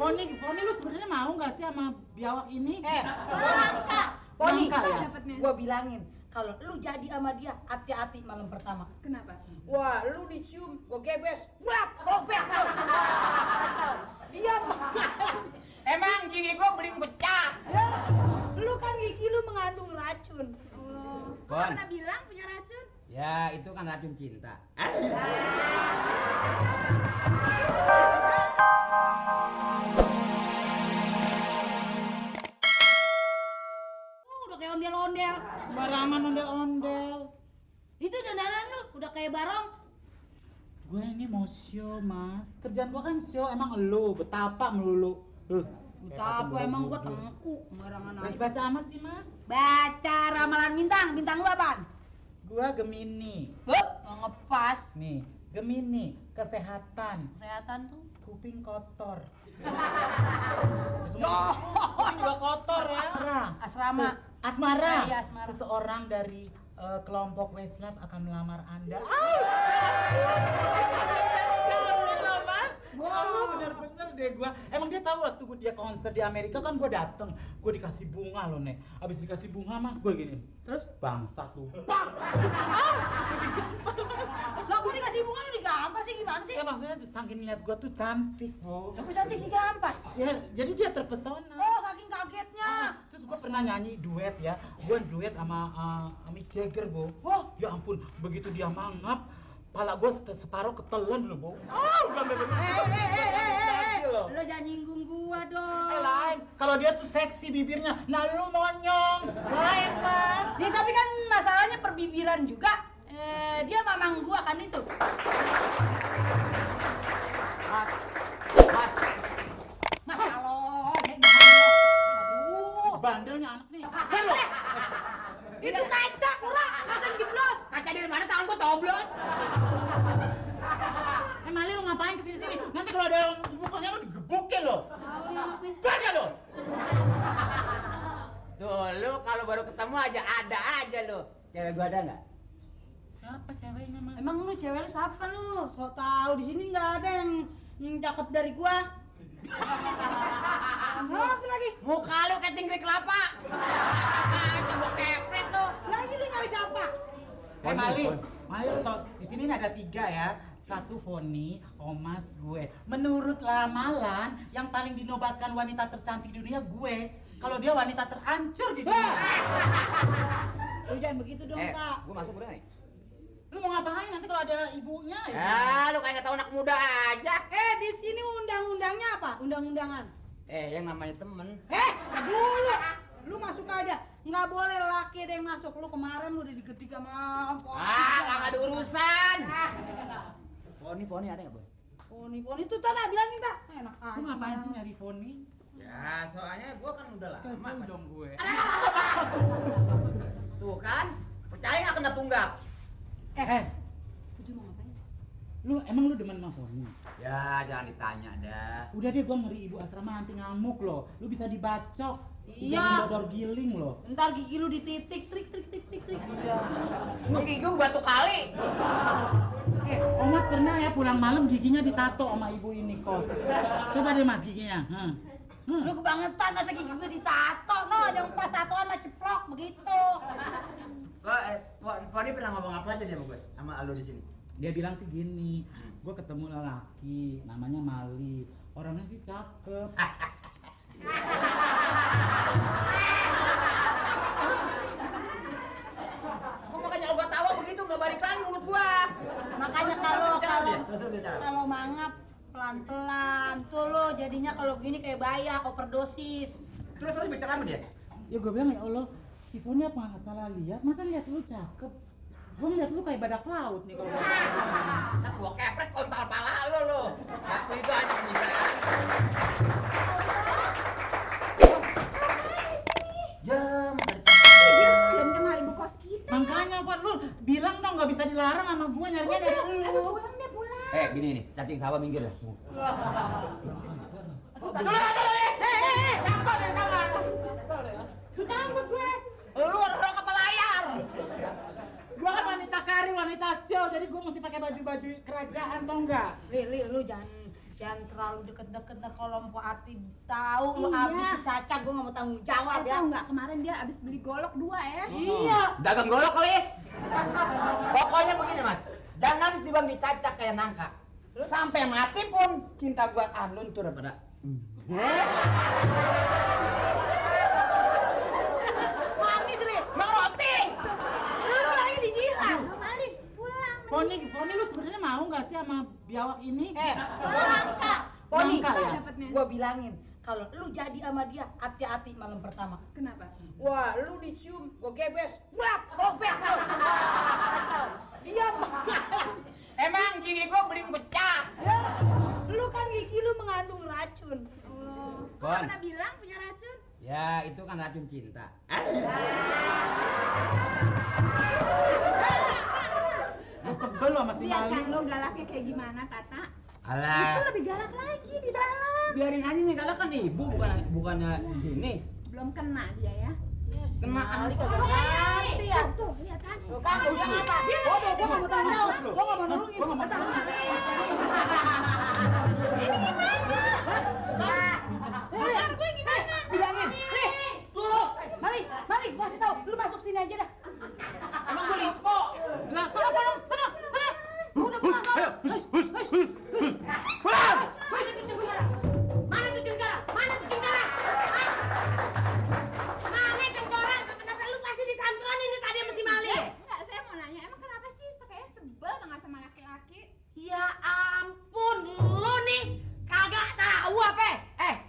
Foni lu sebenarnya mau nggak sih sama biawak ini? Langka. Poni, ya? gua bilangin kalau lu jadi sama dia hati-hati malam pertama. Kenapa? Wah, lu dicium, gua gebes, blak, kopek lu. Kacau. Dia Emang gigi gua beling pecah. ya, lu kan gigi lu mengandung racun. Allah. Bon. Kok pernah bilang punya racun? Ya, itu kan racun cinta. Udah kayak ondel-ondel. Barangan ondel-ondel. Itu dandanan lu udah kayak barong. Gue ini mau show, Mas. Kerjaan gue kan show, emang lu betapa melulu. Betapa emang gua tengku barangan Lagi aja. baca apa sih, Mas? Baca ramalan bintang. Bintang lu apaan? Gua Gemini. Nggak ngepas. Nih, Gemini, kesehatan, Kesehatan tuh. kuping kotor. Kuping juga kotor ya. Asrama. Asmara. Iya, asmara. Seseorang dari kelompok Westlife akan melamar Anda. Wah, bener-bener deh gua. Emang dia tahu waktu dia konser di Amerika kan gua dateng. Gua dikasih bunga loh, Nek. Abis dikasih bunga, Mas, gua gini. Terus? Bangsat tuh. Lah gua dikasih bunga lu digampar sih gimana sih? Ya maksudnya saking niat gua tuh cantik, Bu. Aku cantik digampar. Ya, jadi dia terpesona. Oh, saking kagetnya. Terus gue pernah nyanyi duet ya, gue duet sama Mick Jagger, Bu. Wah. Ya ampun, begitu dia mangap, pala gue separuh ketelan loh, Bu. Udah begitu. Loh. Lo jangan nyinggung gua dong. Lain, kalau dia tuh seksi bibirnya, nah lu monyong. Lain, Mas. Ya, tapi kan masalahnya perbibiran juga. Dia mamang gua kan itu. Mas Allah, aduh. Bandelnya anak nih. Itu kaca kurang, masa jeblos? Kaca dari mana tangan gua toblos? Mali lu ngapain kesini-sini? Nanti kalau ada yang bukannya lu digebukin lo. Tanya lo. Tuh, lu kalau baru ketemu aja ada aja lu. Cewek gua ada nggak? Siapa ceweknya, Mas? Emang lu cewek lu siapa lu? So tau di sini nggak ada yang cakep dari gua. Apa lagi? Muka lu kayak tinggi kelapa. Coba kepret lu. Lagi lu nyari siapa? Mali lu tau, di sini ada 3 ya. Satu Foni, Omas, gue. Menurut ramalan, yang paling dinobatkan wanita tercantik di dunia gue. Kalau dia wanita terancur di dunia. Lu jangan begitu dong, Kak. Gua masuk udah nih. Lu mau ngapain nanti kalau ada ibunya ya? Lu kayak nggak tahu anak muda aja. Di sini undang-undangnya apa? Undang-undangan. Yang namanya temen. Dulu. Lu masuk aja. Nggak boleh laki ada yang masuk. Lu kemarin lu udah digedik sama Nggak ada urusan. Poni ada nggak, Boy? Poni itu tak bilangin tak. Enak aja. Lu ngapain sih nyari Foni? Ya, soalnya gua kan udah lama. Kasih dong gue. Tuh kan, percaya nggak kena tunggak? Itu dia mau ngapain? Lu emang lu demen sama Foni? Ya, jangan ditanya dah. Udah deh, gua ngeri ibu asrama nanti ngamuk loh. Lu bisa dibacok. Iya. Jadi dodor giling loh. Ntar gigi lu dititik, trik. Iya. Lu gigi gua batu kali. Omas pernah ya pulang malam giginya ditato sama ibu ini kos. Coba deh Mas giginya. Lu kebangetan masa gigi gue ditato. No, yang pas tatoan mah ceplok begitu. Poni pernah ngomong apa aja dia sama gue? Sama lu di sini? Dia bilang sih gini, gue ketemu lelaki namanya Mali, orangnya sih cakep. Gua makanya gua tawa begitu nggak balik lagi mulut gua. Makanya kalau mangap pelan-pelan tuh lo jadinya kalau gini kayak bayak overdosis. Terus bicara sama dia? Ya gue bilang ya Allah, si Foni apa nggak salah lihat? Masa lihat lu cakep? Gue ngeliat lu kayak badak laut nih kalau. Kan gua kepret kontal pala lu. Waktu itu aja bisa. Jam Belum kenal ibu kos kita. Makanya Fon, lu bilang dong nggak bisa dilarang sama gue nyarinya dari lu. Pulang deh, pulang. gini nih, cacing sawah minggir dah. Takut gue. Lu orang kepala layar. Gue kan wanita karir, wanita show, jadi gue mesti pakai baju-baju kerajaan, tau enggak? Li, lu jangan Jangan terlalu deket-deket dah kalau Mpok Ati tahu lu Iya. abis dicacak gue nggak mau tanggung jawab ya. Tahu nggak kemarin dia abis beli golok 2 ya? Iya. Dagang golok kali. Pokoknya begini Mas, jangan tiba dicacak kayak nangka. Sampai mati pun cinta gua luntur pada. Manis li, Bang Roti. Lu lagi dijilat. Bang Mali, pulang. Foni lu sebenarnya mau nggak sih sama biawak ini? Soalnya langka. Poni, Langka ya? Dapatnya. gua bilangin kalau lu jadi sama dia hati-hati malam pertama. Kenapa? Wah, lu dicium, gua gebes, brak, gobek tuh. Kacau. Dia Emang gigi gua beling pecah. ya, lu kan gigi lu mengandung racun. Allah. Kok Bon. nggak pernah bilang punya racun? Ya, itu kan racun cinta. Lu sebel lo sama si Lihat Mali. kan lo galaknya kayak gimana, Tata? Itu Alah, lebih galak lagi di dalam. biarin aja nih galak kan ibu bukannya di sini. Belum kena dia ya. Kena Kali kagak ngerti ya. Tuh, lihat kan? Tuh kan, gua bilang apa? Gua nggak mau tahu, gua nggak mau nolongin. Gua nggak mau Kata tahu. Bentar, gue gimana? bilangin, nih, lu, Mali, gua kasih tahu, lu masuk sini aja dah. Emang gua lispo. Lah, sana pulang, sana. Udah pulang, Ayo, Hush. pulang. Mana tuh Cengkara? Mana tuh Cengkara? Hah? Mana Cengkara? Kenapa lu masih disantron ini tadi sama si Mali? Enggak, saya mau nanya, emang kenapa sih kayaknya sebel banget sama laki-laki? Ya ampun, lu nih kagak tahu apa?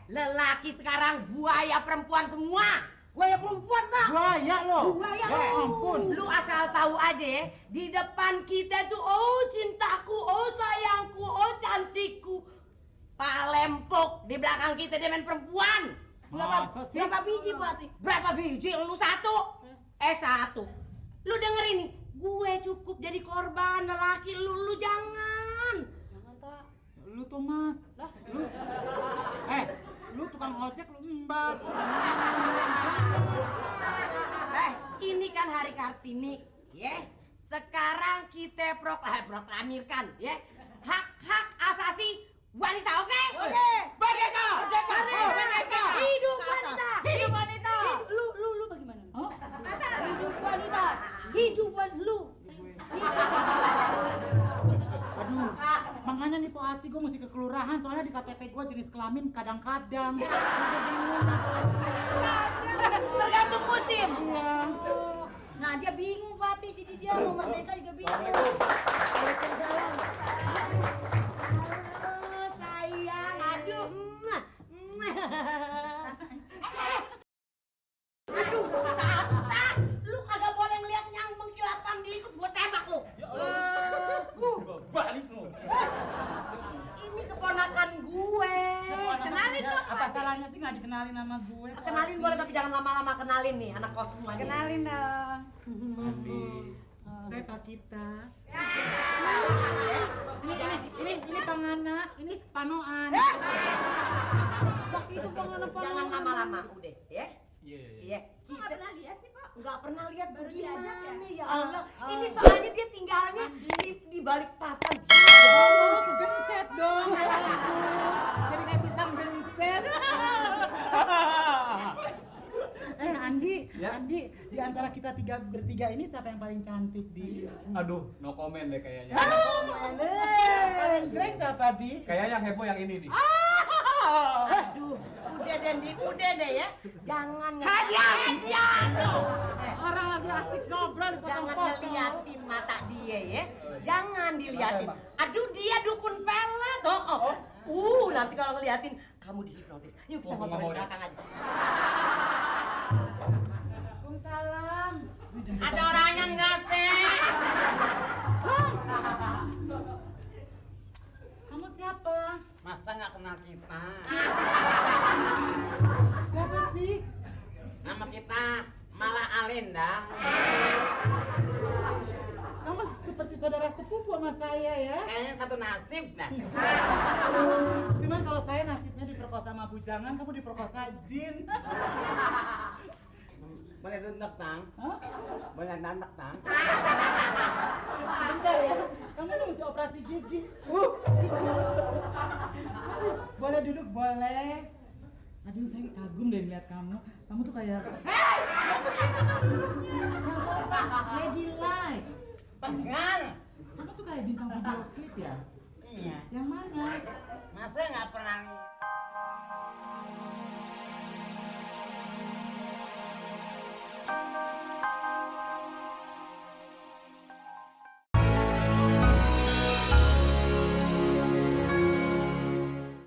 Lelaki sekarang buaya perempuan semua. Gua ya perempuan tak? Buaya lo. Buaya Ya lu. ampun. Lu asal tahu aja ya, di depan kita tuh oh cintaku, oh sayangku, oh cantikku. Pak Lempok di belakang kita dia main perempuan. Masa sih? Berapa biji Bu Ati? Berapa biji? Lu satu. Satu. Lu denger ini, gue cukup jadi korban lelaki lu jangan. Jangan tak. Lu tuh Mas. Lah. Lu tukang ojek lu mbak. Ini kan hari Kartini, ya. Sekarang kita proklamirkan, ya. Hak-hak asasi wanita, oke? Oke. Merdeka! Merdeka! Hidup wanita. Hidup wanita! Lu bagaimana? Oh, Hidup wanita. Hidup lu. aduh. Makanya nih Po Ati gue mesti ke kelurahan soalnya di KTP gue jenis kelamin kadang-kadang. Tergantung musim. Iya. Nah dia bingung Pati, jadi dia mau merdeka juga bingung. Jalan. Halo, sayang. Aduh. Aduh, Tata. Lu kagak boleh ngeliat yang mengkilapan diikut gua tembak lu. Balik lu. Ini keponakan gue. Kenalin dong, Apa salahnya sih nggak dikenalin nama gue? Po Kenalin Ati? boleh tapi jangan lama-lama kenalin nih anak kos semuanya. Kenalin dong. Saya Pak Kita. Ini Pangana, ini Panoan. Bak itu pengen Jangan lama-lama udah ya. Iya. Kok nggak pernah lihat sih, Pak? Nggak pernah lihat Baru gimana diajak ya Allah. Ah. Ini soalnya dia tinggalnya di balik papan. Oh, gencet dong. Ya ampun. Jadi kayak pisang gencet. Andi, di antara kita bertiga ini siapa yang paling cantik, Di? Aduh, no comment deh kayaknya. Paling keren siapa, Di? Kayaknya yang heboh yang ini nih. Aduh, udah deh ya. Jangan ngeliatin. Orang lagi asik ngobrol Jangan dipotong-potong. ngeliatin mata dia ya. Jangan diliatin. Aduh, dia dukun pelet. Nanti kalau ngeliatin kamu dihipnotis. Yuk kita Oh, ngobrol nggak di mau belakang aja. Waalaikumsalam. Ada orangnya enggak sih? Kamu siapa? Masa nggak kenal kita? Siapa sih? Nama kita Malah Alinda. Kamu seperti saudara sepupu sama saya ya. Kayaknya satu nasib dah. Cuman kalau saya nasibnya diperkosa sama bujangan, kamu diperkosa jin. Boleh dendek tang? Hah? Boleh dendek tang? Sebentar ya. Kamu mesti operasi operasi gigi. Boleh duduk, boleh. Aduh, saya kagum deh lihat kamu. Kamu tuh kayak Lady Light. Pegang. Kamu tuh kayak bintang video klip ya? Iya. Yang mana? Masa nggak pernah